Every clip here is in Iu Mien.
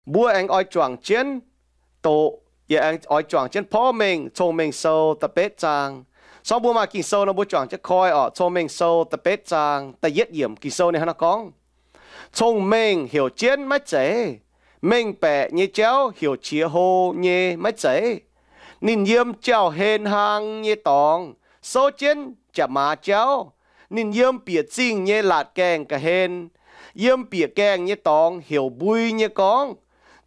mbuo aengx oix juangc jienv doqc, yaac aengx oix juangc jienv porv mengh Cong-Mengh Sou da'betv zaang. Sorng mbuo maaih Ging-Sou nor, mbuo juangc jienv koi orqc. Cong-Mengh Sou da'betv zaang da'yietv yiemc Ging-Sou ninh hnangv naaiv gorngv, Cong-mengh heuc jienv maiv zeiz, mengh baeqc nyei jauv heuc qiex hlo nyei maiv zeiz. Ninh yiem jauv-hlen hlang nyei dorngx souv jienv jaax-maaz jauv. Ninh yiem bieqc zingh nyei laatc gaengh ga'hlen, yiem bieqc gaengh nyei dorngx heuc mbui nyei gorngv,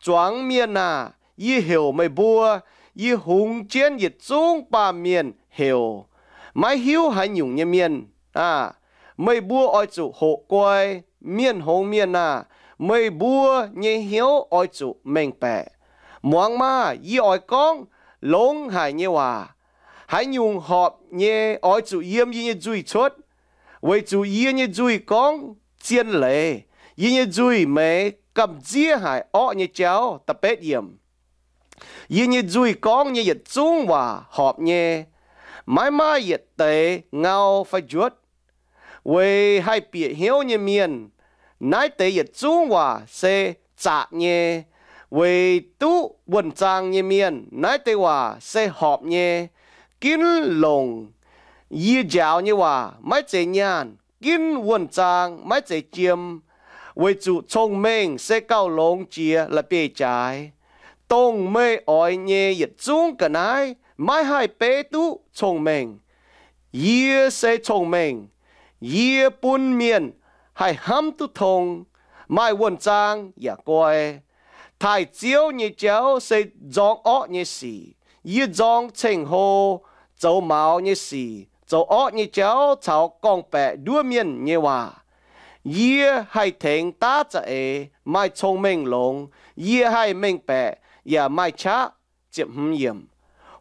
Zuangx mienh aah! Yie heuc meih mbuo. Yie hungx jienv yietc zungv baamh mienh heuc, maiv hiuv haaix nyungc nyei mienh aah! Meih mbuo oix zuqc hoqc guai. Mienh hngongx mienh aah! Meih mbuo nyei hnyouv oix zuqc mengh baeqc. Muangx maah! Yie oix gorngv longx haic nyei waac. Haaix nyungc horpc nyei oix zuqc yiem yie nyei nzuih cuotv, weic zuqc yie nyei nzuih gorngv zien leiz. Yie nyei nzuih meix gamh nziev haic orqv nyei jauv. Da'betv yiemc, yie nyei nzuih gorngv nyei yietc zungv waac horpc nyei, maiv maaih yietc deix ngau fai njuotv. Weic haih bieqc hnyouv nyei mienh, naaiv deix yietc zungv waac se zaqc nyei. Weic duqv wuonh zaang nyei mienh, naaiv deix waac se horpc nyei. Ginv longc yie njaaux nyei waac, maiv zeiz nyaanh. Ginv wuonh zaang, maiv zeiz jiem. Weic zuqc cong-mengh se gauh longx jiex la'bieiv-jaaix. Dongh meih oix nyei yietc zungv ga'naaiv maiv haih beiv duqv cong-mengh. Yie se cong-mengh. Yie bun mienh haih hnamv duqv tong, maaih wuonh zaang yaac guai. Taaih Ziouv nyei jauv se nzorng orqv nyei sic. Yie nzorng ceng-hlo, zoux maux nyei sic, zoux orqv nyei jauv caux gorngv-baeqc nduov mienh nyei waac. Yie haih tengx daav za'eix maaih cong-mengh longx. Yie haih mengh baeqc yaac maaih qaqv.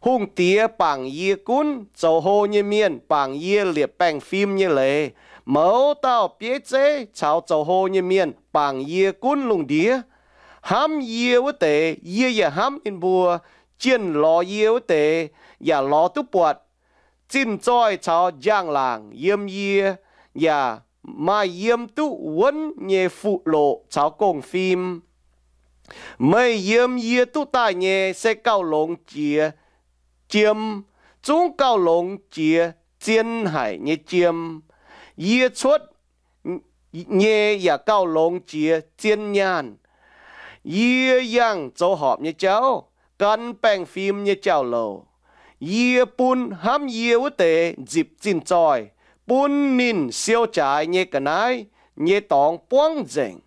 Hungh diex bangc yie gunv zoux hlo nyei mienh, bangc yie liepc baengh fim nyei leiz. Mouz dauh bieiv zeiv caux zoux hlo nyei mienh bangc yie gunv lungh ndiev. Hnamv yie wuov deix, yie yaac hnamv ninh mbuo. Jienh lorz yie wuov deix yaac lorz duqv buatc. Zinh zoih caux njang-laangc yiem yie, yaac maaih yiem duqv wuonv nyei fuqv-loqc caux gong-fim. Meih yiem yie duqv daaih nyei se gauh longx jiex jiem, zungv gauh longx jiex zien haic nyei jiem. Yie cuotv nyei yaac gauh longx jiex zien nyaanh. Yie yangh zoux horpc nyei jauv, gan baengh fim nyei jauv-louc. Yie bun hnamv yie wuov deix nzipc zinh zoih, bun ninh siou jaaix nyei ga'naaiv nyei dorngx buangv nzengc.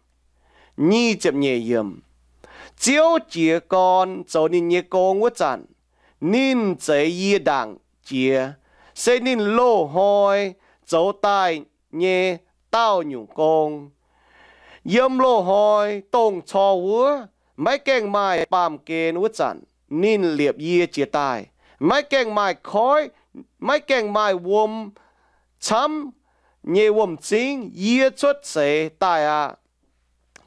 Ziouv jiez gorn zoux ninh nyei gong wuov zanc, ninh zeix yie ndaangc jiex, se ninh loz-hnoi zoux daaih nyei daauh nyungc gong. Yiem loz-hnoi dongh cor wuov, maiv gaengh maaih baamh gen wuov zanc, ninh liepc yie jiez daaih. Maiv gaengh maaih koiv, maiv gaengh maaih wuom camv nyei wuom-zingv, yie cuotv seix daaih aqv.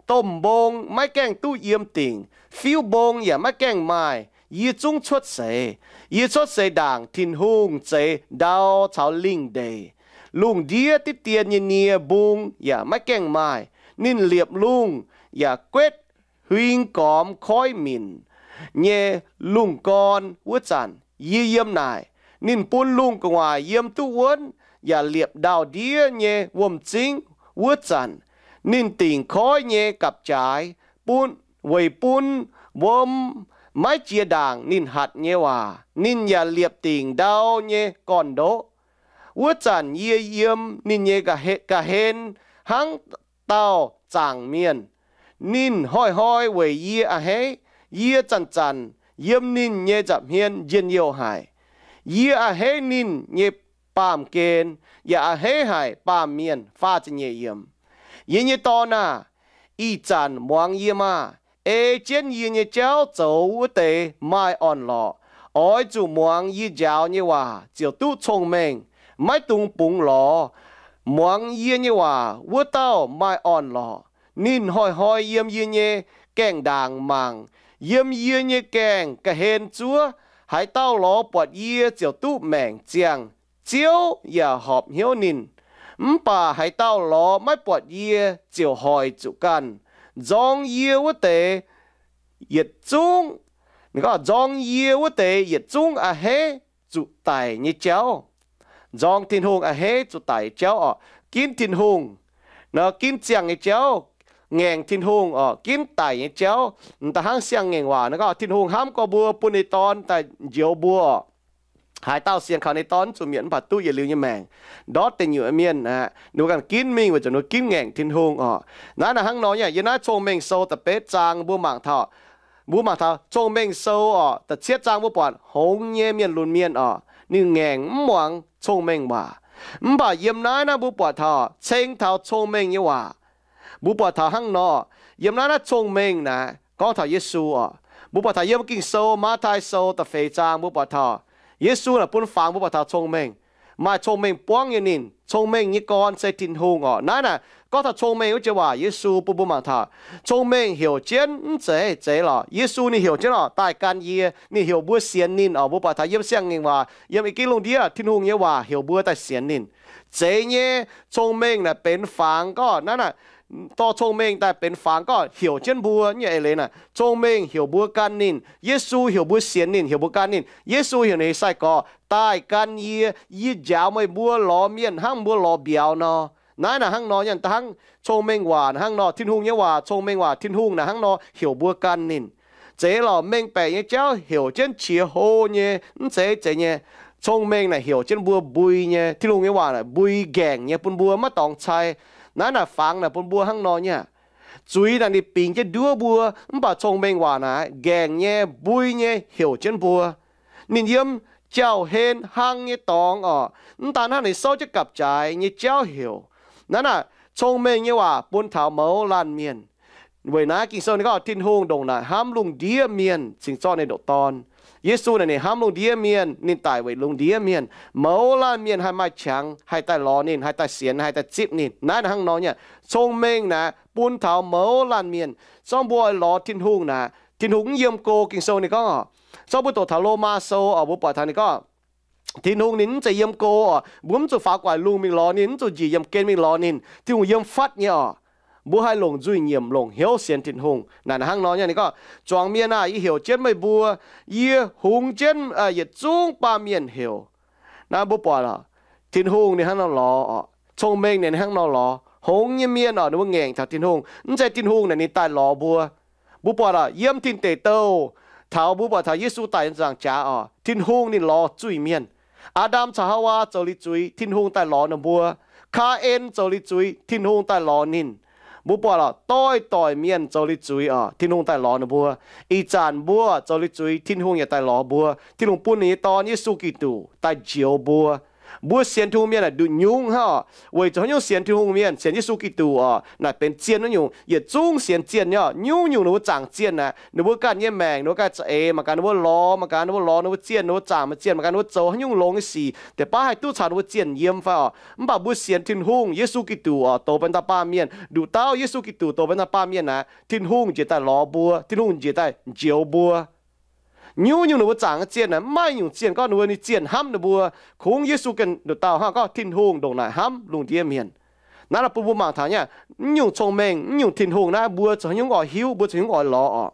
Domh mbong maiv gaengh duqv yiem dingc, fiuv mbong yaac maiv gaengh maaih, yie zungv cuotv seix. Yie cuotv seix ndaangc Tin-Hungh zeix ndau caux lingh ndeic. Lungh ndiev diqv dien nyei nie mbung yaac maiv gaengh maaih. Ninh liepc lungh yaac guetv huing gormx koiv minc nyei lungh gorn wuov zanc, yie yiem naaic. Ninh bun lungh gu'nguaaic yiem duqv wuonv, yaac liepc ndau-ndiev nyei wuom-zingv wuov zanc, ninh dingc koiv nyei gapv-jaaix, weic bun wuom maiv jiex ndaangc ninh hatc nyei waac. Ninh yaac liepc dingc ndau nyei gorn-ndoqv. Wuov zanc yie yiem ninh nyei ga'hlen hnangv dauh zaangc mienh. Ninh hnoi-hnoi weic yie a'hneiv. Yie zanc-zanc yiem ninh nyei nza'hmien njien-youh haic. Yie a'hneiv ninh nyei baamh gen, yaac a'hneiv haic baamh mienh. Faah ziepc nyeic yiemc. Yie nyei dorn aah! Ih zanc muangx yie maah! Ei jienv yie nyei jauv zoux wuov deix maaih orn-lorqc. Oix zuqc muangx yie njaaux nyei waac ziouc duqv cong-mengh. Maiv dungx bungx lorz. Muangx yie nyei waac wuov dauh maaih orn-lorqc. Ninh hnoi-hnoi yiem yie nyei gaengh ndaangc mangc, yiem yie nyei gaengh ga'hlen zuov. Haaix dauh lorz buatc yie ziouc duqv maengc ziangh. Ziouv yaac horpc hnyouv ninh. Mv baac haaix dauh lorz maiv buatc yie ziouc hoic zuqc ganh. Nzorng yie wuov deix yietc zungv, ninh gorngv nzorng yie wuov deix yietc zungv a'hneiv zuqc daic nyei jauv. Nzorng Tin-Hungh a'hneiv zuqc daic nyei jauv orqc. Ginv Tin-Hungh, nor ginv ziangh nyei jauv, ngaengc Tin-Hungh orqc, ginv daic nyei jauv. M'daaih hnangv siang-ngaengc waac nor gorngv Tin-Hungh hnamv gorx mbuo bun ninh Dorn daaih njoux mbuo orqc. Haaix dauh sienx kaux ninh Dorn zuqc mietc mv baac duqv yietc liuz nyei maengc. Ndortv deic nyuoqc mienh aqv, ninh mbuo ganh ginv mingh weic zuqc ninh mbuo ginv ngaengc Tin-Hungh orqc. Naaiv naaic hnangv nor nyei. Yiem naaiv Cong-Mengh Sou da'betv zaang mbuo mangc taux, mbuo mangc taux Cong-Mengh Sou orqc, da'cietv zaang mbuo buatc hngongx nyei mienh lunx mienh orqc, ninh ngaengc mv muangx cong-mengh waac. Mv baac yiem naaiv naaiv mbuo buatc taux ceng taux cong-mengh nyei waac. Mbuo buatc taux hnangv nor, yiem naaiv naaiv cong-mengh naaic gorngv taux Yesu orqc. Mbuo buatc taux yiem Ging-Sou Matv^taai Sou da'feix zaang mbuo buatc taux Yesu naaic bun fangx mbuo buatc taux cong-mengh. Maaih cong-mengh buangv nyei ninh. Cong-mengh nyei gorn se Tin-Hungh orqc. Naaiv naaic gorngv taux cong-mengh wuov joux waac Yesu bun mbuo mangc taux cong-mengh heuc jienv mv zeiz, zeiz lorqc. Yesu ninh heuc jienv orqc, daaih gan yie. Ninh heuc mbuo sienx ninh orqc. Mbuo buatc taux yiem siang-ngaengc waac, yiem i gin lungh ndiev Tin-Hungh nyei waac heuc mbuo daaih sienx ninh. Zeiz nyei, cong-mengh naaic benx fangx gorqv. Naaiv naaic dorh cong-mengh daaih benx fangx gorqv heuc jienv mbuo nyei eix leiz naaic. Cong-mengh heuc mbuo gan ninh. Yesu heuc mbuo sienx ninh, heuc mbuo gan ninh. Yesu heuc ninh nyei sai-gorx daaih gan yie. Yie njaaux meih mbuo lorz mienh hnangv mbuo lorz mbiauz nor. Naaiv naaic hnangv nor nyei, hnangv cong-mengh waac hnangv nor, Tin-Hungh nyei waac, cong-mengh waac Tin-Hungh naaic hnangv nor heuc mbuo gan ninh. Zeiz lorqc, mengh baeqc nyei jauv heuc jienv qiex hlo nyei, mv zeiz, zeiz nyei. Cong-mengh naaic heuc jienv mbuo mbui nyei. Tin-Hungh nyei waac naaic mbui nqaengc nyei bun mbuo maiv dorngx cai. Naaiv naaic fangx naaic bun mbuo hnangv nor nyei aqv. Zuiz naaic ninh bingx jienv nduov mbuo, mv baac cong-mengh waac naaic nqaengc nyei, mbui nyei heuc jienv mbuo. Ninh yiem jauv-hlen hlang nyei dorngx orqc, mv daan hnangv, ninh souv jienv gapv-jaaix nyei jauv heuc. Naaiv naaic cong-mengh nyei waac bun taux mouz laanh mienh. Weic naaiv Ging-Sou ninh gorngv Tin-Hungh ndongc naaic hnamv lungh ndiev mienh cingx zorqv ninh ndoqc Dorn. Yesu naaic ninh hnamv lungh ndiev mienh, ninh daic weic lungh ndiev mienh. Mouz laanh mienh haih maaih qangx haih daaih lorz ninh, haih daaih sienx, haih daaih zipv ninh. Naaiv naaic hnangv nor nyei aqv. Cong-mengh naaic bun taux mouz laanh mienh. Zorqv mbuo oix lorz Tin-Hungh naaic, Tin-Hungh mv yiem go. Ging-Sou ninh gorngv orqc, zorqv mbuo doqc taux Lomaa Sou orqc, mbuo buatc taux ninh gorngv Tin-Hungh ninh mv zeiz yiem go orqc. Mbuo mv zuqc faaux gu'nguaaic lungh mingh lorz ninh, mv zuqc njiec yiemh gen mingh lorz ninh. Tin-Hungh yiem fatv nyei orqc. Mbuo haih longc nzuih nyiemc longc hnyouv sienx Tin-Hungh. Naaic hnangv nor nyei, ninh gorngv, zuangx mienh aah! Yie heuc jienv meih mbuo. Yie hungx jienv yietc zungv baamh mienh heuc. Naaiv mbuo buatc lorqc, Tin-Hungh ninh hnangv nor lorz orqc. Cong-mengh ninh hnangv nor lorz. Hngongx nyei mienh orqc, ninh mbuo ngaengc taux Tin-Hungh. Mv zeiz Tin-Hungh naaic ninh daaih lorz mbuo. Mbuo buatc orqc, yiem Tin Deic Douh, taux mbuo buatc taux Yesu daic nzaangc jaax orqc, Tin-Hungh ninh lorz zuiz mienh. Aa^ndam caux Haawaa zoux liuz zuiz, Tin-Hungh daaih lorz ninh mbuo. Kaa^en zoux liuz zuiz, Tin-Hungh daaih lorz ninh. Mbuo buatc lorqc, doix-doix mienh zoux liuz zuiz orqc, Tin-Hungh daaih lorz ninh mbuo. Ih zanc mbuo zoux liuz zuiz, Tin-Hungh yaac daaih lorz mbuo. Tin-Hungh bun ninh nyei Dorn, Yesu Giduc, daaih njoux mbuo. Mbuo sienx Tin-Hungh mienh naaic nduqc nyungc hnangv orqc. Weic zuqc haaix nyungc sienx Tin-Hungh mienh, sienx Yesu Giduc orqc, naaic benx zienh wuov nyungc. Yietc zungv sienx zienh nyei orqc. Nyungc-nyungc ninh mbuo zaangc zienh naaic, ninh mbuo ganh nyei maengc, ninh mbuo ganh za'eix mangc gaax, ninh mbuo lorz mangc gaax, ninh mbuo lorz ninh mbuo zienh, ninh mbuo zaangc maaih zienh mangc gaax, ninh mbuo zoux haaix nyungc longx nyei sic, deix baav haih duqv caux ninh mbuo zienh yiem fai orqc. Mv baac mbuo sienx Tin-Hungh, Yesu Giduc orqc, douz benx dauh baamh mienh, nduqc dauh Yesu Giduc douz benx dauh baamh mienh naaic, Tin-Hungh njiec daaih lorz mbuo, Tin-Hungh njiec daaih njoux mbuo. Nyungc-nyungc ninh mbuo zaangc nyei zienh naaic, mv maaih nyungc zienh gorngv ninh mbuo nyei zienh hnamv ninh mbuo. Kungx Yesu ganh nduqc dauh hnangv gorngv Tin-Hungh ndongc naaic hnamv lungh ndiev mienh. Naaiv naaic bun mbuo mangc taux nyei, mv nyungc cong-mengh, mv nyungc Tin-Hungh naaiv mbuo zoux haaix nyungc oix hiuv, mbuo zoux haaix nyungc oix lorz orqc.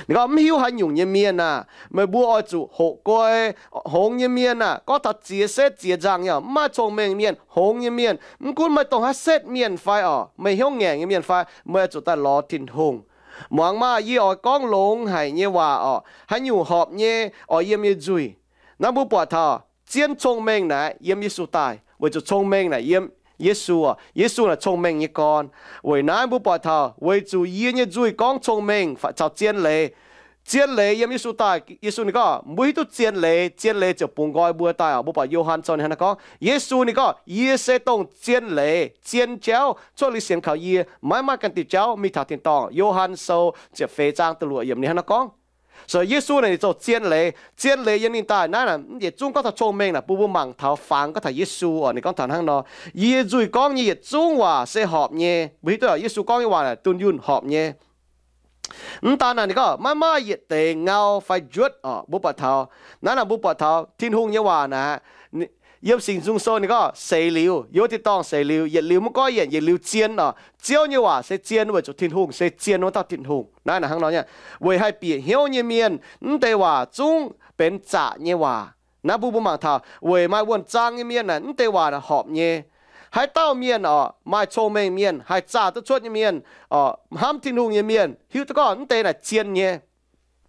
Ninh gorngv, mv hiuv haaix nyungc nyei mienh aah! Meih mbuo oix zuqc hoqc guai hngongx nyei mienh aah! Gorngv taux ziex setv ziex nzangc nyei orqc, mv maaih cong-mengh mienh, hngongx nyei mienh, mv gunv meih dongh haaix setv mienh fai orqc, meih hnyouv ngaengc nyei mienh fai, meih oix zuqc daaih lorz Tin-Hungh. Muangx maah! Yie oix gorngv longx haic nyei waac orqc, haaix nyungc horpc nyei, oix yiem nyei nzuih. Naaiv mbuo buatc taux zien cong-mengh naaic yiem Yesu daaih, weic zuqc cong-mengh naaic yiem Yesu orqc. Yesu naaic cong-mengh nyei gorn. Weic naaiv mbuo buatc taux weic zuqc yie nyei nzuih gorngv cong-mengh caux zien leiz. Zien leiz yiem Yesu daaih. Yesu ninh gorngv, mbuo hiuv duqv zien leiz, zien leiz ziouc bungx nqoi mbuo daaih orqc. Mbuo buatc Yo^han Sou ninh hnangv naaiv gorngv, Yesu ninh gorngv, yie se dongh zien leiz, zien jauv. Cuotv liuz sienx kaux yie, maiv maaih ganh diuh jauv mingh taux tin-dorngh. Yo^han Sou ziepc feix zaang da'luoqc yiemc ninh hnangv naaiv gorngv. So Yesu naaic ninh zoux zien leiz. Zien leiz yiem ninh daaih naaiv naaic, mv yietc zungv gorngv taux cong-mengh naaic, bun mbuo mangc taux fangx gorngv taux Yesu orqc. Ninh gorngv taux hnangv nor, yie nzuih gorngv nyei yietc zungv waac se horpc nyei. Mbuo hiuv duqv Yesu gorngv nyei waac naaic dunh yunh horpc nyei. Mv daan naaic ninh gorngv maiv maaih yietc deix ngau fai njuotv orqc. Mbuo buatc taux naaiv naaic, mbuo buatc taux Tin-Hungh nyei waac naaic, Yiem Singx Nzung Sou ninh gorngv seix liuz, yiem wuov tin-dorngh seix liuz, yietc liuz maiv goiv yienc, yietc liuz zien oc. Ziouv nyei waac se zien weic zuqc Tin-Hungh se zien wuov dauh Tin-Hungh. Naaiv hnangv nor nyei, weic haih bieqc hnyouv nyei mienh, mv deix waac zungv benx zaqc nyei waac. Naaiv mbuo mbuo mangc taux weic maaih wuonh zaang nyei mienh naaic, mv deix waac naaic horpc nyei. Haaix dauh mienh oc, maaih cong-mengh mienh, haih zaah duqv cuotv nyei mienh, hnamv Tin-Hungh nyei mienh hiuv duqv gorngv mv deix naaic zien nyei.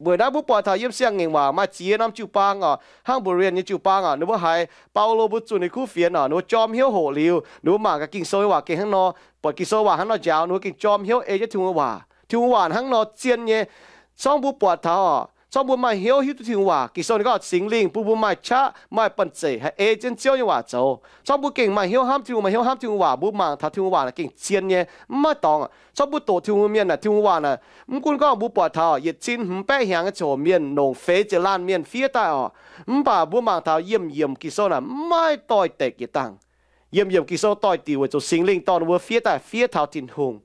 Weic naaiv mbuo buatc taux yiem Siang-Ngaengc Waac maaih ziex norm jiu-baang oc, hnangv Berean nyei jiu-baang oc, ninh mbuo haiz Baulo mbuo zunh ninh kuv fienx oc, ninh mbuo jorm hnyouv hoqc liuz, ninh mbuo mangc gaax Ging-Sou nyei waac gengh hnangv nor, buatc Ging-Sou waac hnangv nor njaaux, ninh mbuo gengh jorm hnyouv ei jienv Tin-Hungh nyei waac. Tin-Hungh waac hnangv nor zien nyei. Corngv mbuo buatc taux oc, corngv mbuo maaih hnyouv hiuv duqv Tin-Hungh waac, Ging-Sou ninh gorngv Singx Lingh bun mbuo maaih qaqv, maaih banh zeic haih ei jienv Ziouv nyei waac zoux. Corngv mbuo gengh maaih hnyouv hnamv Tin-Hungh, maaih hnyouv hnamv Tin-Hungh waac, mbuo mangc taux Tin-Hungh waac naaic gengh zien nyei, mv maaih dorngx. Corngv mbuo doqc Tin-Hungh mienh naaic, Tin-Hungh waac naaic, mv gunv gorngv mbuo buatc taux yietc cin hmz baeqv hnyangx nyei ziangh hoc mienh longc feix ziepc laanh mienh fiev daaih oc, mv baac mbuo mangc taux yiem yiemc Ging-Sou naaic mv maaih doix-dekc yietc dangh. Yiem yiemc Ging-Sou doix-diuc weic zuqc Singx Lingh dorh ninh mbuo fiev daaih fiev taux Tin-Hungh.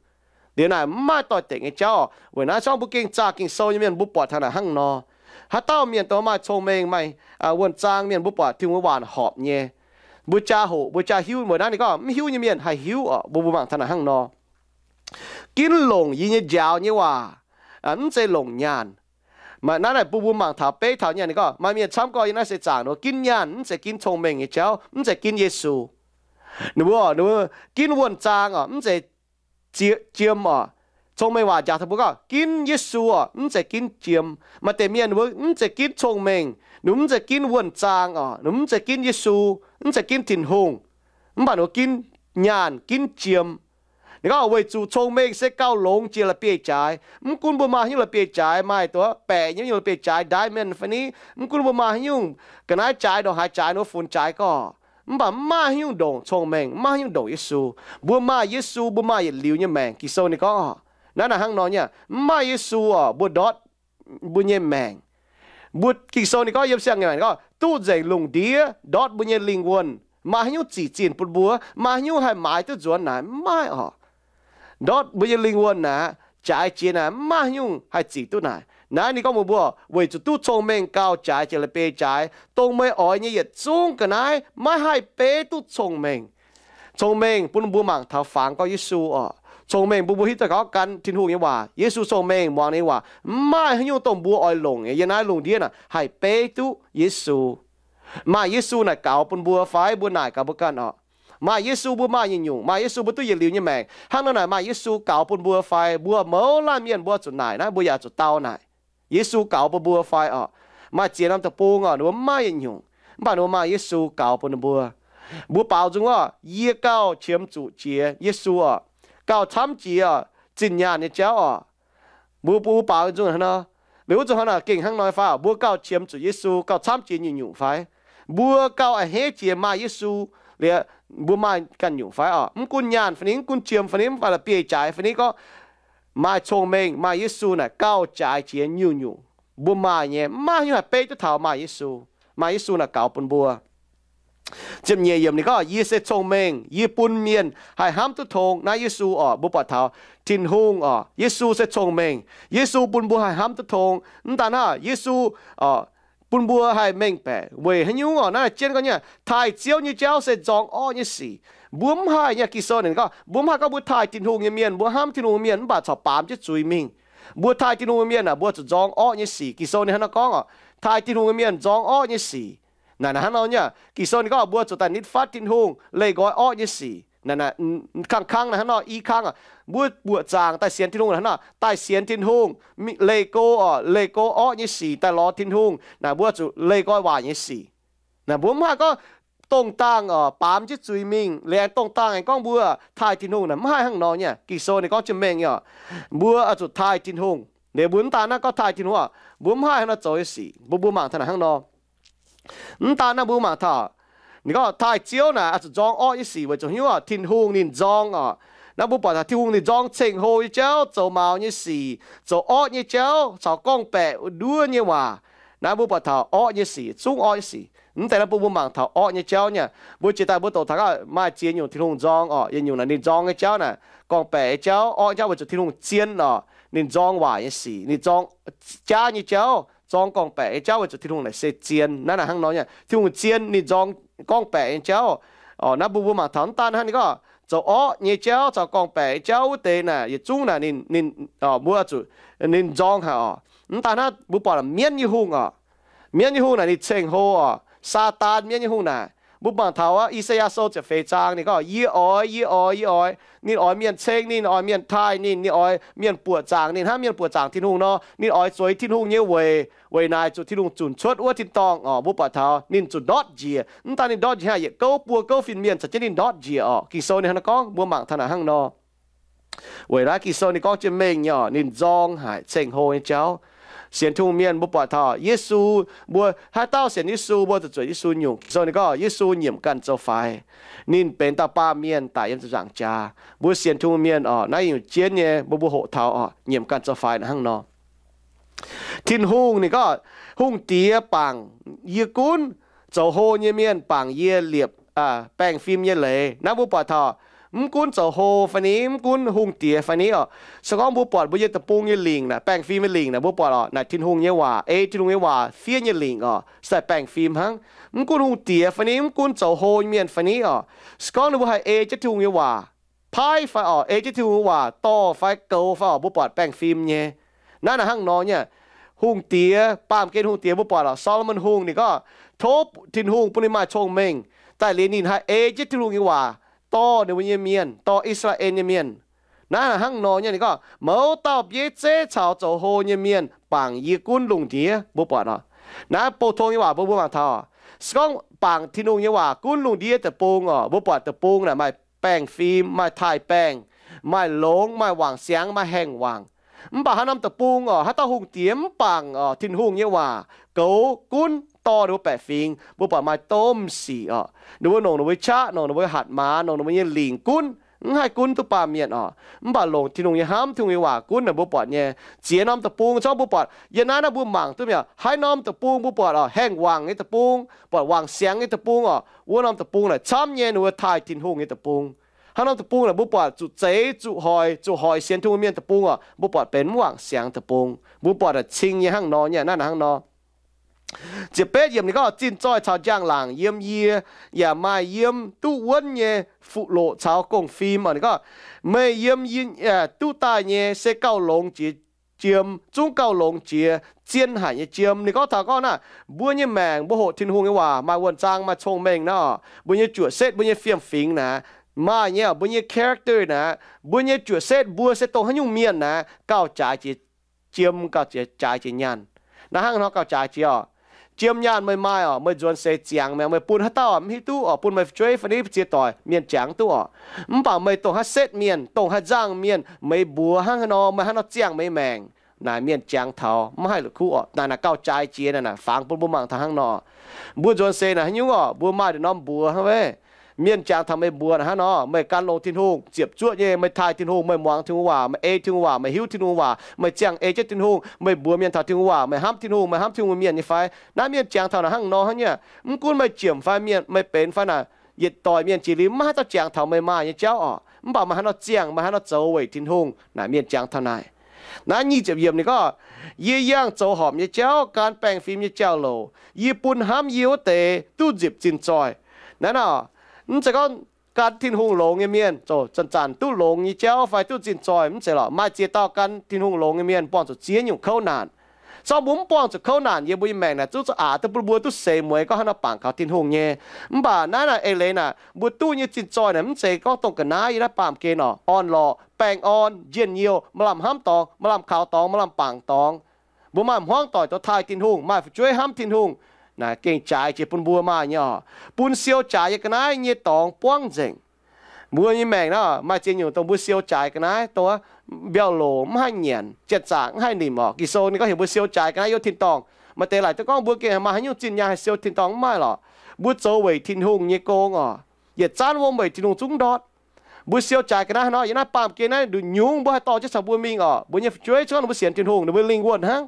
Liuz naaic mv maaih doix-dekc nyei jauv oc. Weic naaiv corngv mbuo gengh zaah Ging-Sou nyei mienh mbuo buatc taux naaic hnangv nor. Haaix dauh mienh dongh maaih cong-mengh, maaih wuonh zaang mienh mbuo buatc Tin-Hungh waac horpc nyei. Mbuo jaa hoqc, mbuo jaa hiuv, weic naaiv ninh gorngv mv hiuv nyei mienh haih hiuv oc. Mbuo mbuo mangc taux naaic hnangv nor. Ginv longc yie nyei njaaux nyei waac, mv zeiz longc nyaanh. Naaiv naaic bun mbuo mangc taux beiv taux nyaanh ninh gorngv maaih mienh camv gorx yiem naaiv seix zaangc nor ginv nyaanh, mv zeiz ginv cong-mengh nyei jauv, mv zeiz ginv Yesu. Ninh mbuo, ninh mbuo ginv wuonh zaang oc, mv zeiz jiem oc. Cong-mengh waac njaaux taux mbuo gorngv ginv Yesu oc, mv zeiz ginv jiem. Maaih deix mienh ninh mbuo mv zeiz ginv cong-mengh, ninh mbuo mv zeiz ginv wuonh zaang oc, ninh mbuo mv zeiz ginv Yesu, mv zeiz ginv Tin-Hungh, mv baac ninh mbuo ginv nyaanh, ginv jiem. Ninh gorngv weic zuqc cong-mengh se gauh longx jiex la'bieiv-jaaix. Mv gunv mbuo maaih haaix nyungc la'bieiv-jaaix, maaih duqv baeqc nyei nyungc la'bieiv-jaaix, diamond fai ni, mv gunv mbuo maaih haaix nyungc ga'naaiv jaaix, ndongc haaix jaaix, ninh mbuo funx jaaix gorqv, mv baac mv maaih haaix nyungc ndongc cong-mengh, mv maaih haaix nyungc ndongc Yesu. Mbuo maaih Yesu, mbuo maaih yietc liuz nyei maengc. Ging-Sou ninh gorngv oc, naaiv naaic hnangv nor nyei, mv maaih Yesu oc, mbuo ndortv mbuo nyei maengc. Mbuo Ging-Sou ninh gorngv yiem Siang-Ngaengc Waac ninh gorngv duqv nzengc lungh ndiev ndortv mbuo nyei lingh wuonh. Maaih haaix nyungc zic zinh bun mbuo? Maaih haaix nyungc haih maaiz duqv nzuonx naaic? Mv maaih oc. Ndortv mbuo nyei lingh wuonh naaic, jaaix jiex naaic, mv maaih haaix nyungc haih zic duqv naaic. Naaiv ninh gorngv mbuox mbuo, weic zuqc duqv cong-mengh gauh jaaix jiex la'bieiv-jaaix, dongh meih oix nyei yietc zungv ga'naaiv maiv haih beiv duqv cong-mengh. Cong-mengh bun mbuo mangc taux fangx gorx Yesu oc. Cong-mengh bun mbuo hiuv duqv gorngv gan Tin-Hungh nyei waac, Yesu cong-mengh muangx ninh nyei waac. Mv maaih haaix nyungc dongh mbuo oix longc nyei yiem naaiv lungh ndiev naaic haih beiv duqv Yesu. Maaih Yesu naaic gaux bun mbuo fai? Mbuo naaic gaax mbuo ganh oc. Maaih Yesu mbuo maaih yietc nyungc, maaih Yesu mbuo duqv yietc liuz nyei maengc. Hnangv nor naaic maaih Yesu gaux bun mbuo fai? Mbuo mouz laanh mienh mbuo zuqc naaic naaiv, mbuo yaac zuqc dau naaic, Yesu gaux bun mbuo fai oc? Maaih ziex norm deic-bung oc, ninh mbuo mv maaih yietc nyungc, mv baac ninh mbuo maaih Yesu gaux bun ninh mbuo. Mbuo baaux nzung oc, yie gauh qiemx zuqc jiex Yesu oc, gauh camv jiex oc, zinh nyaanh nyei jauv oc. Mbuo, mbuo baaux nzung hnangv nor, liuz wuov nzung hnangv naaic gengh hnangv nor fai oc? Mbuo gauh qiemx zuqc Yesu gauh camv jiex nyungc-nyungc fai? Mbuo gauh a'hneiv jiex maaih Yesu liuz, mbuo maaih ganh nyungc fai oc? Mv gunv nyaanh fai ni, mv gunv jiem fai ni, mv baac la'bieiv-jaaix fai ni, gorngv maaih cong-mengh, maaih Yesu naaic gauh jaaix jiex nyungc-nyungc mbuo maaih nyei. Mv maaih haaix nyungc haih beiv duqv taux maaih Yesu. Maaih Yesu naaic gaux bun mbuo. Ziepc nyeic yiemc ninh gorngv, yie se cong-mengh, yie bun mienh haih hnamv duqv tong. Naaiv Yesu oc, mbuo buatc taux Tin-Hungh oc, Yesu se cong-mengh. Yesu bun mbuo haih hnamv duqv tong. Mv daan hnangv, Yesu bun mbuo haih mengh baeqc weic haaix nyungc oc? Naaiv jienv gorngv nyei, taaih Ziouv nyei jauv se nzorng orqv nyei sic. Mbuo mv haih nyei, Ging-Sou ninh gorngv mbuo mv haih gorngv mbuo taaih Tin-Hungh nyei mienh, mbuo hnamv Tin-Hungh nyei mienh, mv baac corc baamz jienv zuiz mingh. Mbuo taaih Tin-Hungh nyei mienh aah, mbuo zuqc nzorng orqv nyei sic. Ging-Sou ninh hnangv nor gorngv oc, taaih Tin-Hungh nyei mienh nzorng orqv nyei sic. Naaic hnangv nor nyei, Ging-Sou ninh gorngv mbuo zuqc daaih nitv fatv Tin-Hungh, leih nqoi orqv nyei sic. Kangv kangv naaic hnangv nor, i kangv oc, mbuo buoqc zaangc daaih sienx Tin-Hungh hnangv nor, daaih sienx Tin-Hungh, leih go oc, leih go orqv nyei sic, daaih lorz Tin-Hungh. Naaic mbuo zuqc leih nqoi waaic nyei sic. Naaic mbuo mv haih gorngv dongh dangh oc, baamz jienv zuiz mingh, liuz aengx dongh dangh aengx gorngv mbuo taaih Tin-Hungh naaic, mv haih hnangv nor nyei. Ging-Sou ninh gorngv jienv mengh nyei oc, mbuo oix zuqc taaih Tin-Hungh. Liuz mbuo mv daan naaiv gorngv taaih Tin-Hungh oc, mbuo mv haih hnangv nor zoux nyei sic. Mbuo, mbuo mangc taux naaic hnangv nor. Mv daan naaiv mbuo mangc taux, ninh gorngv taaih Ziouv naaic oix zuqc nzorng orqv nyei sic weic zuqc hnyouv oc, Tin-Hungh ninh nzorng oc. Naaiv mbuo buatc taux Tin-Hungh ninh nzorng ceng-hlo nyei jauv, zoux maux nyei sic, zoux orqv nyei jauv, caux gorngv-baeqc nduov nyei waac. Naaiv mbuo buatc taux orqv nyei sic, zungv orqv nyei sic. Mv deix naaiv bun mbuo mangc taux orqv nyei jauv nyei. Mbuo jiex daaih mbuo doqc taux maaih ziex nyungc Tin-Hungh nzorng oc. Yietc nyungc naaic ninh nzorng nyei jauv naaic, gorngv-baeqc nyei jauv, orqv nyei jauv weic zuqc Tin-Hungh zien oc, ninh nzorng waaic nyei sic, ninh nzorng jaav nyei jauv, nzorng gorngv-baeqc nyei jauv weic zuqc Tin-Hungh naaic se zien. Naaiv naaic hnangv nor nyei, Tin-Hungh zien, ninh nzorng gorngv-baeqc nyei jauv. Naaiv mbuo mbuo mangc taux mv daan hnangv ninh gorngv zoux orqv nyei jauv caux gorngv-baeqc nyei jauv wuov deix naaic yietc zungv naaic ninh, ninh, mbuo zuqc ninh nzorng haic oc. Mv daan hnangv mbuo buatc mienv nyei hungh oc. Mienv nyei hungh naaic ninh ceng-hlo oc. Saadaan mienv nyei hungh naaic, mbuo mangc taux I^saa^yaa Sou ziepc feix zaang ninh gorngv, Yie oix, yie oix, yie oix. Ninh oix mienh ceng ninh, oix mienh taaih ninh, ninh oix mienh buoqc zaangc ninh hnangv mienh buoqc zaangc Tin-Hungh nor. Ninh oix zueiz Tin-Hungh nyei weic, weic naaic zuqc Tin-Hungh zunc cuotv wuov tin-dorngh oc. Mbuo buatc taux ninh zuqc ndortv njiec. Mv daan ninh ndortv njiec hnangv, yietc gouv buo gouv fin-mienh caux jienv ninh ndortv njiec oc. Ging-Sou ninh hnangv nor gorngv, mbuo mangc taux naaic hnangv nor. Weic naaiv Ging-Sou ninh gorngv jienv mengh nyei oc, ninh nzorng haic ceng-hlo nyei jauv. Sienx Tin-Hungh mienh mbuo buatc taux Yesu, mbuo haaix dauh sienx Yesu mbuo zuqc zuotc Yesu nyungc. Ging-Sou ninh gorngv Yesu nyiemc ganh zoux faix. Ninh benx dauh baamh mienh daic yiem ziepc nzaangc jaax. Mbuo sienx Tin-Hungh mienh oc, naaiv nyungc jienv nyei mbuo mbuo hoqc taux oc, nyiemc ganh zoux faix naaic hnangv nor. Tin-Hungh ninh gorngv, hungh diex bangc yie gunv, zoux hlo nyei mienh bangc yie liepc baengh fim nyei leiz. Naaiv mbuo buatc taux mv gunv zoux hlo fai ni, mv gunv hungh diex fai ni oc. Se gorngv mbuo buatc mbuo nyei deic-bung nyei lingc naaic, baengh fim nyei lingc naaic, mbuo buatc oc, naaic Tin-Hungh nyei waac, ei Tin-Hungh nyei waac fiev nyei lingc oc, se daaih baengh fim hnangv. Mv gunv hungh diex fai ni, mv gunv zoux hlo nyei mienh fai ni oc, se gorngv ninh mbuo haih ei jienv Tin-Hungh nyei waac paaiv fai oc, ei jienv Tin-Hungh nyei waac dorh fai goux fai oc, mbuo buatc baengh fim nyei. Naaiv naaic hnangv nor nyei. Hungh diex, baamh gen hungh diex mbuo buatc oc, Saa^lo^morn Hungh ninh gorngv tov Tin-Hungh bun ninh maaih cong-mengh daaih liuz ninh haih ei jienv Tin-Hungh nyei waac dorh ninh mbuo nyei mienh, dorh I^saa^laa^en nyei mienh. Naaiv naaic hnangv nor nyei, ninh gorngv mouz dauh bieiv zeiv caux zoux hlo nyei mienh bangc yie gunv lungh ndiev. Mbuo buatc oc, naaiv bouh tong nyei waac mbuo mbuo mangc taux, se gorngv bangc Tin-Hungh nyei waac gunv lungh ndiev deic-bung oc, mbuo buatc deic-bung naaic maaih baengh fim, maaih taaih baengh, maaih longx, maaih wangc siangx, maaih haengh wangc. Mv baac haaix norm deic-bung oc, haaix dauh hungh diex mv bangc oc Tin-Hungh nyei waac goux gunv dorh ninh mbuo baeqc fingx, mbuo buatc maaih domh sic oc. Ninh mbuo longc ninh mbuo qaqv, longc ninh mbuo hatc maaz, longc ninh mbuo nyei lingc gunv, mv haih gunv duqv baamh mienh oc. Mv baac longc Tin-Hungh nyei hnamv, Tin-Hungh nyei waac gunv naaic mbuo buatc nyei. Ziex norm deic-bung zorngv mbuo buatc yiem naaiv naaiv mbuo mangc duqv mi'aqv. Haaix norm deic-bung mbuo buatc oc, haengh wangc nyei deic-bung, buatc wangc siangx nyei deic-bung oc, wuov norm deic-bung naaic camv nyei ninh mbuo taaih Tin-Hungh nyei deic-bung. Haaix norm deic-bung naaic mbuo buatc zuqc zeix, zuqc hoic, zuqc hoic sienx Tin-Hungh mienh deic-bung oc, mbuo buatc benx mv wangc siangx deic-bung. Mbuo buatc naaic cing nyei hnangv nor nyei, naaiv naaic hnangv nor. Ziepc betv yiemc ninh gorngv, zinh zoih caux njang-laangc yiem yie, yaac maaih yiem duqv wuonv nyei fuqv-loqc caux gong-fim oc. Ninh gorngv, meih yiem yie duqv daaih nyei se gauh longx jiex jiem, zungv gauh longx jiex zien haic nyei jiem. Ninh gorngv taux gorngv naaic, mbuo nyei maengc mbuo hoqc Tin-Hungh nyei waac maaih wuonh zaang, maaih cong-mengh naaiv oc, mbuo nyei juoqc setv, mbuo nyei fiem-fingx naaic, maaih nyei oc, mbuo nyei character naaic, mbuo nyei juoqc setv, mbuo se dongh haaix nyungc mienh naaic, gauh jaaix jiex jiem, gauh jaaix jiex nyaanh. Naaiv hnangv nor gauh jaaix jiex oc. Jiem nyaanh meih maaih oc, meih nzuonx seix ziangx mi'aqv, meih bun haaix dauh mv hiuv duqv oc, bun meih fu'jueiv fai ni ziex doic mienh jangx duqv oc. Mv baac meih dongh haaix setv mienh, dongh haaix nzangh mienh, meih mbuox hnangv haaix nor, meih haaix nor ziangh meih maengc, naaic mienh jangx taux mv haih la'kuqv oc. Naaic naaic gauh jaaix jiex naaic, naaic fangx bun mbuo mangc taux hnangv nor. Mbuo nzuonx seix naaic haaix nyungc oc, mbuo maaih ndongc norm mbuox hnangv wuov. Mienh jangx taux meih mbuox naaic hnangv nor, meih gan longx Tin-Hungh ziepc zuoqv nyei, meih taaih Tin-Hungh, meih muangx Tin-Hungh waac, meih ei Tin-Hungh waac, meih hiuv Tin-Hungh waac, meih ziangh ei jienv Tin-Hungh, meih mbuox mienh taux Tin-Hungh waac, meih hnamv Tin-Hungh, meih hnamv Tin-Hungh mienh nyei fai? Naaiv mienh jangx taux naaic hnangv nor hnangv nyei. Mv gunv meih jiemc fai mienh, meih benx fai naaic, yietc doic mienh jiex liuz maiv haaix dauh jangx taux meih maaih nyei jauv oc. Mv baac meih haaix nor ziangh, meih haaix nor zoux weic Tin-Hungh, naaic mienh jangx taux naaic. Naaiv nyic ziepc yiemc ninh gorngv, yie yangh zoux horpc nyei jauv, gan baengh fim nyei jauv-louc. Yie bun hnamv yie wuov deix duqv nzipc zinh zoih. Naaiv nor, mv zeiz gorngv gan Tin-Hungh longx nyei mienh zoux zanc-zanc duqv longx nyei jauv fai duqv zinh zoih, mv zeiz lorqc. Maaih ziex dauh gan Tin-Hungh longx nyei mienh buangh zuqc ziex nyungc kouv naanc. Zorngv mbuo mv buangh zuqc kouv naanc yiem mbuo nyei maengc naaic, zungv zuqc aac duqv bun mbuo duqv seix mueiz gorngv haaix nor bangc kaux Tin-Hungh nyei. Mv baac naaiv naaic eix leiz naaic, mbuo duqv nyei zinh zoih naaic mv zeiz gorngv dongh ga'naaiv yiem naaiv baamh gen oc, orn-lorqc, baengh orn, njien-youh, maaih lamh hnamv dorngx, maaih lamh kaux dorngx, maaih lamh bangc dorngx. Mbuo maaih hmuangv doic doix taaih Tin-Hungh, maaih fu'jueiv hnamv Tin-Hungh, naaic gengh jaaix jiex bun mbuo maaih nyei oc. Bun siou jaaix nyei ga'naaiv nyei dorngx buangv nzengc. Mbuo nyei maengc naaiv maaih ziex nyungc dongh mbuo siou jaaix ga'naaiv, dongh mbiauh loc mv haih nyanc, janx-zaqc mv haih nimc oc. Ging-Sou ninh gorngv heuc mbuo siou jaaix ga'naaiv yiem tin-dorngh. Maaih deix laaic duqv gorngv mbuo gengh maaih haaix nyungc zinh nyaanh haih siou tin-dorngh, mv maaih lorqc. Mbuo zoux weic Tin-Hungh nyei gong oc. Yietc zanv wuom weic Tin-Hungh zungv ndortv. Mbuo siou jaaix ga'naaiv hnangv nor, yiem naaiv baamh gen naaiv nduqc nyungc mbuo haih dorh jienv caux mbuo mingh oc. Mbuo nyei fu'jueiv cuotv, ninh mbuo sienx Tin-Hungh, ninh mbuo lingh wuonh hnangv.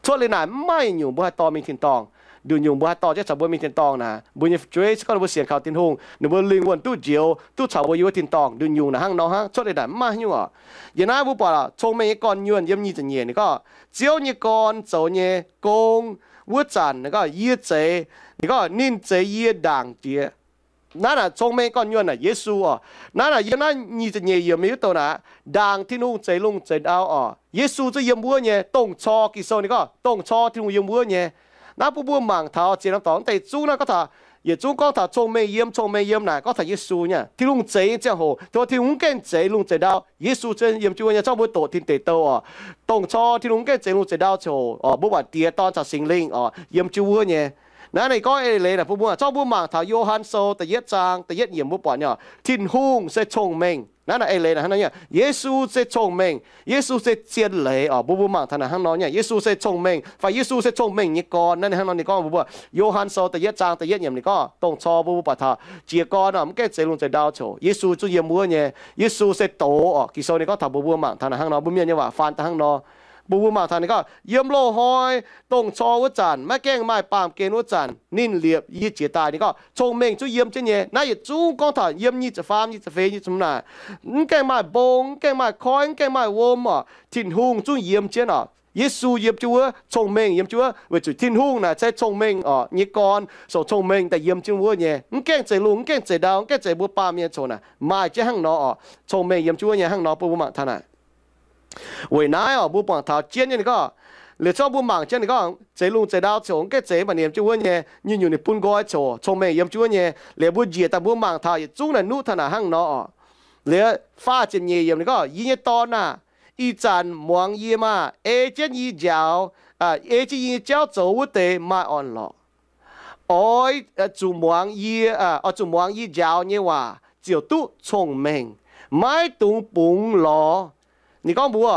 Cuotv liuz naaic mv maaih nyungc mbuo haih dorh mingh tin-dorngh. Nduqc nyungc mbuo haih dorh jienv caux mbuo mingh tin-dorngh naaic, mbuo nyei fu'jueiv se gorngv ninh mbuo sienx kaux Tin-Hungh, ninh mbuo lingh wuonh duqv njoux, duqv caux mbuo yiem wuov tin-dorngh. Nduqc nyungc naaic hnangv nor hnangv, cuotv daaih naaic mv maaih nyungc oc. Yiem naaiv mbuo buatc cong-mengh nyei gorn-nyuonh yiem nyic ziepc nyeic ninh gorngv, Ziouv nyei gorn zoux nyei gong wuov zanc ninh gorngv, Yie zeix, ninh gorngv, Ninh zeix yie ndaangc jiex. Naaiv naaic cong-mengh gorn-nyuonh naaic Yesu oc. Naaiv naaic yiem naaiv nyic ziepc nyeic yiemc mingh wuov douh naaic, ndaangc Tin-Hungh zeix lungh zeix ndau oc, Yesu zungv yiem wuov nyei. Dongh cor, Ging-Sou ninh gorngv dongh cor Tin-Hungh yiem wuov nyei. Naaiv bun mbuo mangc taux ziex norm dorngx deix zungv naaiv gorngv taux, yietc zungv gorngv taux cong-mengh yiem, cong-mengh yiem naaic gorngv taux Yesu nyei. Tin-Hungh zeix nyei ziangh hoc, tov Tin-Hungh mv gaengh zeix lungh zeix ndau, Yesu zungv yiem jienv wuov nyei. Zorqv mbuo doqc Tin Deic Douh oc, dongh cor Tin-Hungh mv gaengh zeix lungh zeix ndau ziangh hoc oc, mbuo buatc Diex, Dorn caux Singx Lingh oc yiem jienv wuov nyei. Naaiv ninh gorngv eix leiz naaic bun mbuo, zorqv mbuo mangc taux Yo^han Sou da'yietv zaang da'yietv yiemc mbuo buatc nyei, Tin-Hungh se cong-mengh. Naaiv naaic eix leiz naaic hnangv nor nyei, Yesu se cong-mengh, Yesu se zien leiz oc. Mbuo mbuo mangc taux naaic hnangv nor nyei, Yesu se cong-mengh fai Yesu se congv-mengh nyei gorn. Naaiv ninh hnangv nor ninh gorngv mbuo, Yo^han Sou da'yietv zaang da'yietv yiemc ninh gorngv dongh cor mbuo mbuo buatc taux jiez gorn oc, mv gaengh zeix lungh zeix ndau ziouc Yesu zungv yiem wuov nyei. Yesu se doz oc. Ging-Sou ninh gorngv taux mbuo mbuo mangc taux naaic hnangv nor, mbuo mienh nyei waac faan daaih hnangv nor. Mbuo mbuo mangc taux ninh gorngv, yiem loz-hnoi dongh cor wuov zanc, maiv gaengh maaih baamh gen wuov zanc, ninh liepc yie jiez daaih. Ninh gorngv cong-mengh zungv yiem jienv nyei. Naaiv yietc zungv gorngv taux yiem nyic ziepc faam, nyic ziepc feix, nyic ziepc hmz naaic, mv gaengh maaih mbong, mv gaengh maaih koiv, mv gaengh maaih wuom oc, Tin-Hungh zungv yiem jienv oc. Yesu yiem jienv wuov, cong-mengh yiem jienv wuov, weic zuqc Tin-Hungh naaic se cong-mengh oc nyei gorn, sou cong-mengh daaih yiem jienv wuov nyei. Mv gaengh zeix lungh, mv gaengh zeix ndau, mv gaengh zeix mbuo baamh mienh coc naaic, maaih jienv hnangv nor oc. Cong-mengh yiem jienv wuov nyei hnangv nor, bun mbuo mangc taux naaic. Weic naaiv oc, mbuo mangc taux jienv nyei ninh gorngv, liuz zorqv mbuo mangc jienv ninh gorngv zeix lungh zeix ndau coc mv gaengh zeix, mv baac ninh yiem jienv wuov nyei, nyungc-nyungc ninh bun nqoi coc, cong-mengh yiem jienv wuov nyei. Liuz mbuo njiec daaih mbuo mangc taux yietc zungv naaic nuqv taux naaic hnangv nor oc. Liuz faah ziepc nyeic yiemc ninh gorngv, Yie nyei dorn aah! Ih zanc muangx yie maah! Ei jienv yie njaaux, ei jienv yie nyei jauv zoux wuov deix maaih orn-lorqc. Oix zuqc muangx yie, oix zuqc muangx yie njaaux nyei waac ziouc duqv cong-mengh, maiv dungx bungx lorz. Ninh gorngv mbuo,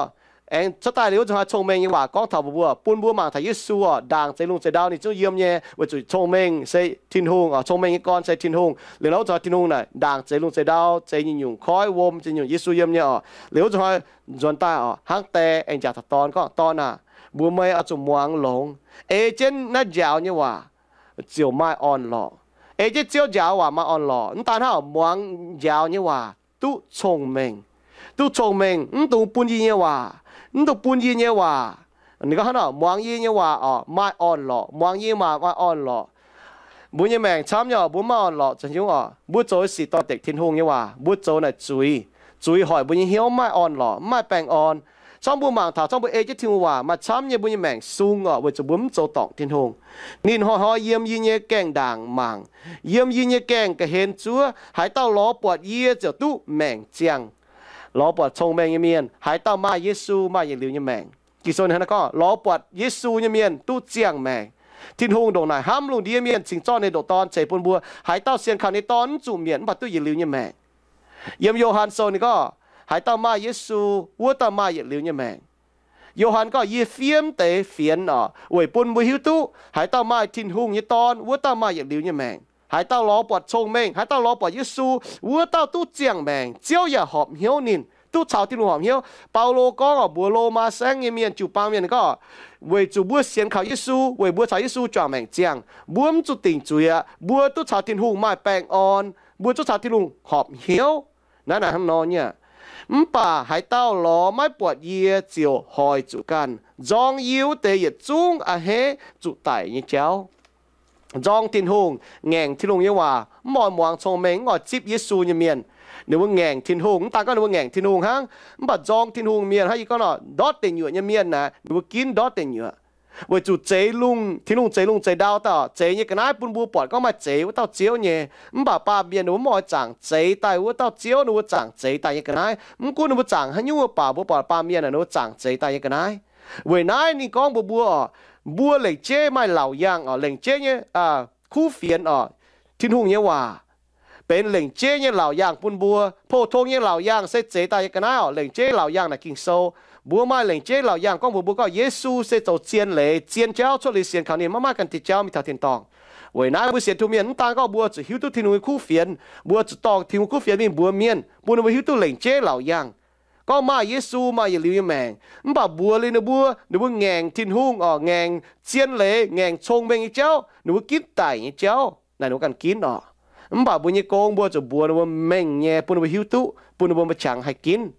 aengx cuotv daaih liuz wuov zuqc haih cong-mengh nyei waac gorngv taux mbuo, bun mbuo mangc taux Yesu oc, ndaangc zeix lungh zeix ndau ninh zungv yiem nyei, weic zuqc cong-mengh se Tin-Hungh oc, cong-mengh nyei gorn se Tin-Hungh. Liuz nor wuov zuqc Tin-Hungh naaic ndaangc zeix lungh zeix ndau, zeix nyungc-nyungc koiv wuom, zeix nyungc Yesu yiem nyei oc. Liuz wuov zuqc hnoi nzuonx daaih oc, hnangv die aengx njaaux taux dorn gorngv, Dorn aah! Mbuox meih oix zuqc muangx longx, ei jienv naaiv njaaux nyei waac ziouc maaih orn-lorqc. Ei jienv Ziouv njaaux waac maaih orn-lorqc. Mv daan hnangv, muangx njaaux nyei waac duqv cong-mengh. Duqv cong-mengh, mv dungx bun yie nyei waac, mv dungx bun yie nyei waac. Ninh gorngv hnangv nor, muangx yie nyei waac oc, maaih orn-lorqc. Muangx yie nyei waac maaih orn-lorqc. Mbuo nyei maengc camv nyei oc, mbuo mv maaih orn-lorqc zoux hnyouv oc. Mbuo zoux sic dorh deix Tin-Hungh nyei waac, mbuo zoux naaic zuiz. Zuiz hoic mbuo nyei hnyouv mv maaih orn-lorqc, mv maaih baengh orn. Zorqv mbuo mangc taux, zorqv mbuo ei jienv Tin-Hungh waac maaih camv nyei mbuo nyei maengc sung oc, weic zuqc mbuo mv zoux dorngc Tin-Hungh. Ninh hnoi-hnoi yiem yie nyei gaengh ndaangc mangc, yiem yie nyei gaengh ga'hlen zuov. Haaix dauh lorz buatc yie ziouc duqv maengc ziangh. Lorz buatc cong-mengh nyei mienh, haaix dauh maaih Yesu maaih yietc liuz nyei maengc. Ging-Sou ninh hnangv naaiv gorngv, lorz buatc Yesu nyei mienh duqv ziangh maengc. Tin-Hungh ndongc naaic hnamv lungh ndiev mienh cingx zorqv ninh ndoqc Dorn ceix bun mbuo. Haaix dauh sienx kaux ninh Dorn mv zuqc mietc, mv baac duqv yietc liuz nyei maengc. Yiem Yo^han Sou ninh gorngv, haaix dauh maaih Yesu, wuov dauh maaih yietc liuz nyei maengc. Yo^han gorngv, yie fiev deix fienx oc, weic bun mbuo hiuv duqv haaix dauh maaih Tin-Hungh nyei Dorn, wuov dauh maaih yietc liuz nyei maengc. Haaix dauh lorz buatc cong-mengh, haaix dauh lorz buatc Yesu, wuov dauh duqv ziangh maengc, Ziouv yaac horpc hnyouv ninh, duqv caux Tin-Hungh horpc hnyouv. Baulo gorngv oc, mbuox Lomaa saengv nyei mienh jiu-baang mienh gorngv, weic zuqc mbuo sienx kaux Yesu, weic mbuo caux Yesu juangc maengc ziangh, mbuo mv zuqc dingc zuiz aqv. Mbuo duqv caux Tin-Hungh maaih baengh orn, mbuo duqv caux Tin-Hungh horpc hnyouv. Naaiv naaic hnangv nor nyei. Mv baac haaix dauh lorz maiv buatc yie ziouc hoic zuqc ganh nzorng yie wuov deix yietc zungv a'hneiv zuqc daic nyei jauv. Nzorng Tin-Hungh, ngaengc Tin-Hungh nyei waac, mv oix muangx cong-mengh, mv oix zipv Yesu nyei mienh, ninh mbuo ngaengc Tin-Hungh. Mv daan gorngv ninh mbuo ngaengc Tin-Hungh hnangv, mv baac nzorng Tin-Hungh mienh hnangv yie gorngv nor, ndortv deic nyuoqc nyei mienh naaic, ninh mbuo ginv ndortv deic nyuoqc. Weic zuqc zeix lungh, Tin-Hungh zeix lungh zeix ndau daaih, zeix nyei ga'naaiv bun mbuo buatc gorngv maaih zeix wuov dauh Ziouv nyei. Mv baac baamh mienh ninh mbuo mv oix zaangc zeix daaih wuov dauh Ziouv, ninh mbuo zaangc zeix daaih nyei ga'naaiv. Mv gunv ninh mbuo zaangc haaix nyungc mv baac mbuo buatc baamh mienh naaic ninh mbuo zaangc zeix daaih nyei ga'naaiv. Weic naaiv ninh gorngv mbuox mbuo oc, mbuo lengc jeiv maaih laauc yaangh oc, lengc jeiv nyei kuv fienx oc, Tin-Hungh nyei waac benx lengc jeiv nyei laauc yaangh bun mbuo. Pou-tong nyei laauc yaangh se zeix daaih nyei ga'naaiv oc. Lengc jeiv laauc yaangh naaic Ging-Sou. Mbuo maaih lengc jeiv laauc yaangh gorngv mbuox mbuo gorngv Yesu se zoux zien leiz, zien jauv, cuotv liuz sienx kaux ninh maiv maaih ganh dieh jauv mingh taux tin-dorngh. Weic naaiv mbuo sienx tong mienh mv daan gorngv mbuo zuqc hiuv duqv Tin-Hungh nyei kuv fienx, mbuo zuqc dorh Tin-Hungh kuv fienx mingh mbuox mienh, bun ninh mbuo hiuv duqv lengc jeiv laauc yaangh. Gorngv maaih Yesu, maaih yietc liuz nyei maengc. Mv baac mbuox liuz ninh mbuo, ninh mbuo ngaengc Tin-Hungh orqc, ngaengc zien leiz, ngaengc cong-mengh nyei jauv, ninh mbuo ginv daic nyei jauv naaic, ninh mbuo ganh ginv orqc. Mv baac mbuo nyei gong mbuo zuqc mbuox ninh mbuo mengh nyei, bun ninh mbuo hiuv duqv, bun ninh mbuo mbuo qangx haih ginv.